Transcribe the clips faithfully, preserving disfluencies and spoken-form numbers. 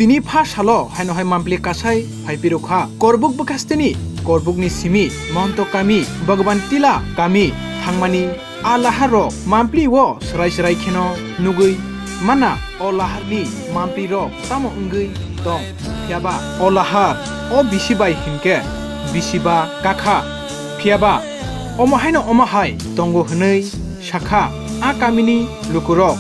Tini pha salo haino hai mampli kasai phaiphirukha. Korbuk bwkhasteni korbukni simi Monto kami, Bhagwan Tila kami thangmani a laharrok mampli o swrai swrai kheno nugwi mana. O laharni mampli rok tamo wngwi tong? Phiyaba o lahar o bisi bai hinkhe bisi ba kakha. Phiyaba omo haino omo hai tongo hwnwi sakha a kamini lukurok.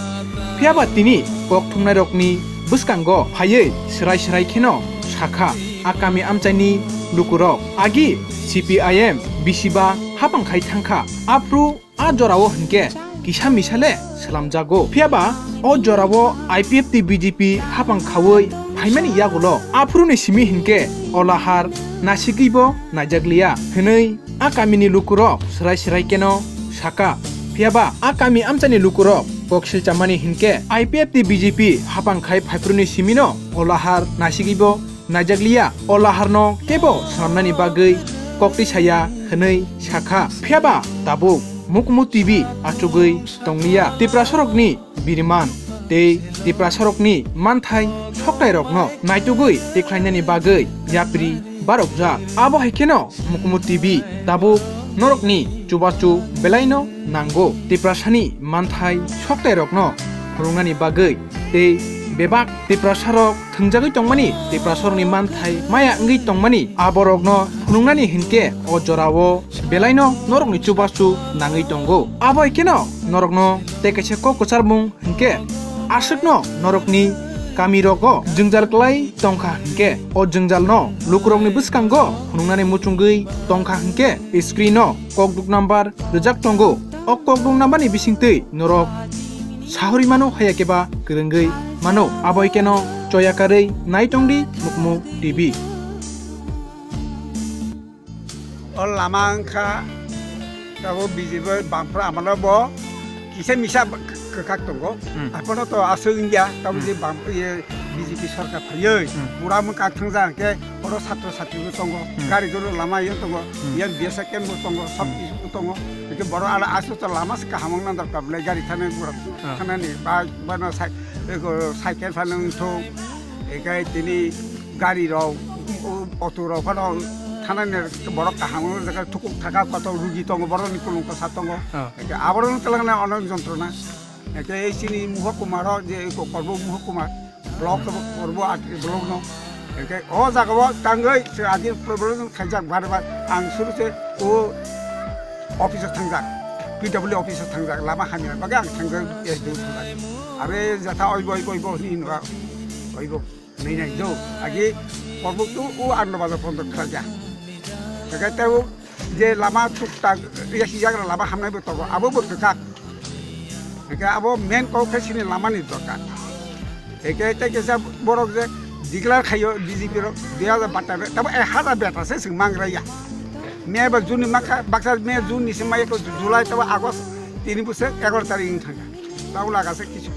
Phiyaba tini kok thumnairokni bwskango phaiwi swrai swrai kheno sakha a kami amchaini lukurok. Agi C P I M bisiba hapang khai thangkha, aphuru a jorao hinkhe kisa misa le swlamjago. Phiyaba o jorao I P F T B J P hapang khaui phaimani yagulo aphuruni simi hinkhe o lahar nasigwibo naijakliya hwnwi a kamini lukurok swrai swrai keno saka. Phiyaba a kami amchani lukurok kok silchamani hinkhe I P F T B J P hapang khai phaiphuruni simino o lahar nasigwibo naijakliya, o laharno kebo swnamnani bagwi koktwi saya hwnwi sakha. Phiyaba tabuk Mukumu T V achugwi tongliya. Tiprasarokni biriman tei Tiprasarokni manthai soktairokno naitugwi tikhlainani bagwi yapri barokjak. Abo hai kheno Mukumu T V tabuk norokni chubachu belaino nango. Tiprasani manthai soktairokno phunuknani bagwi tei bebak Tiprasarok thwngjagwi tongmani, Tiprasarokni manthai maya wngwi tongmani, aborokno phunuknani hinkhe o jorao belaino norokni chubachu nangwi tongo. Abo hai kheno norokno tei kaisa kok kwcharmung hinkhe aswkno norokni kamirogo jwngjal kwlai tongkha hinkhe o jwngjalno lukurokni bwskango phunuknani muchungwi tongkha hinkhe screen-o kokduk number rijak tongo. O kokduk number-ni bisingtwi norok sahori mano haya khe ba kwrwngwi mano. Abo hai kheno choya karwi nai tongdi Mukumu T V. O lama wngkha, tabuk B J P bangphra amalo bo kisa misa kwkhak tongo. Hmm. Aphano to aswk wngya, tabuk je Hmm. bang-, ye B J P sorkar phaiwi Hmm. pura mwkang thangjak hwnkhe oro satro satri bo tongo, Hmm. gari guru lama yang tongo, Hmm. yang B S F camp bo tongo, sab Hmm. kisu bo tongo. Hwnkhe borok ala aswk to lama se kaham wngna dorkar belai gari thani gura Ah. thanani ba, bano sai-, eko cycle phano wngthok, ekai tini gari rok, o, auto rok phano thanani borok kaham wng jaga thukuk thaka kotor rugi tongo, borokni kulung kwsa tongo. Ah. Hwnkhe aborokno twlangna onek jontrona. Hwnkhe chini muhokuma rok je ko-, korbo muhokuma block to korbo atri block no. Hwnkhe o jaga o tangwi se adi problem khaijak bar bar ang suru se o office o thangjak, P W office o thangjak, lama hamya bagwi ang thangjak, S D O thangjak. Are jatha oibo, oibo, oibo hwnwi hinwa, oibo. Nai nai do, agi korbuk tu o Anand Bazar pondo khlaija. Jaga tei o je lama tuk tak yasi jagra lama hamnai bo tongo, abo bo kwkak. Hwnkhe abo main kok khe chini lama ni dorkar. Hwnkhe tei kisa borok je declare khaio B J P rok dui hajar batta be, tamo ek hajar beta se chwng mangra ya. May ba June ni makha, baksa May June ni se maya ko July tamo August tini bwswk egaroh tarik wng thangkha. Tamo laga se kisu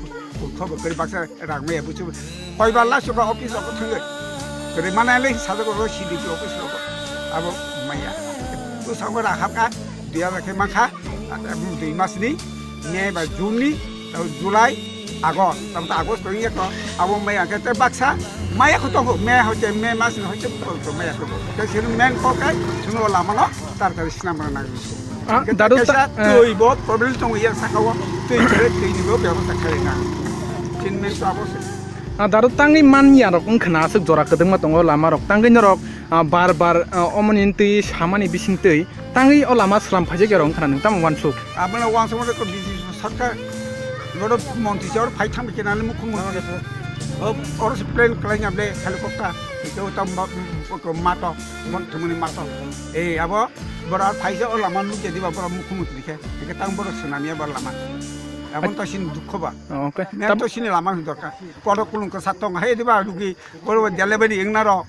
khobor kwrwi baksa rang maya buchu. Koibar la suka office rok thangwi. Kwrwi mana le sajak rok C D P office rok. Abo maya. Bwskango rang hapkha, dui hajar khe mankha, dui mas ni, May ba June ni, tamo July, August, tamo August wngya ko, abo maya khe tei baksa, maya kho tongo, May hoite May mas ni hoite maya kho tongo. Tei sini main kok kai, sini o lama no, tar tar sinam rok nang. Ah, Hwnkhe daru ta-, kaisa eh. Twi bo problem tongo yak saka o, twi khere twi ni bo bebosta khlai na. Chin men to abo se. Ah, daru tangwi man ya rok wngkha na aswk jora kwdwngma tongo lama rok tangwi norok, ah, bar bar, ah, omoni twi samani bising twi tangwi o lama slam phaijak ya rok wngkha na nwng tamo wansuk? Abo no wansuk mo ko B J P sarkar, bodo montri se or phai thang kena ni mukhu montri. O, or se plan khlai nya ble helicopter, ke o tam ba, ko mato, mon thumuni mato. E, abo Bora phaisa o lama nukya diba bora mukhu mutri khe. Hwnkhe tang bora swnamya ba lama. Aboni to sini dukho ba. Oh, okay. Main to sini lama ni dorkar. Kodo kulung kwsa tong hai diba rugi. Kodo delivery wngna rok.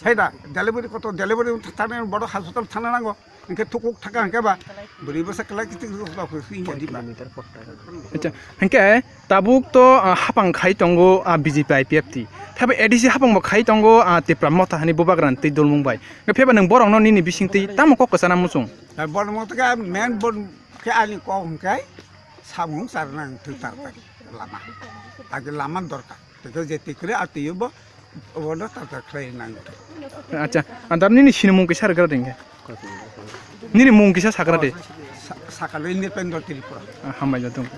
Hai da, delivery koto delivery thana bodo hospital thana nango. Hwnkhe thukuk thaka hwnkhe ba bwrwi bwsa kwlai kitik rok ba hwnkhe diba. Acha, hwnkhe tabuk to, ah, hapang khai tongo, ah, B J P I P F T. Thaiba A D C hapang bo khai tongo, ah, Tipra Motha hani bubagra twi dulmung bai. Phiya ba nwng borokno nini bisingtwi tamo kok kwchana muchung? Borokno khe main bor khe ani kok hwnkhe samung charnang thwi tar tar lama. Age lama dorkar. Tei je tikre a twiyo bo Obono tata khlai nang. Acha, antar nini sinimung kisa rwgra de hwnkhe. Nini mung kisa sakra de. Sa-, sakalo Independent Tripura. Ah, hambai jatung.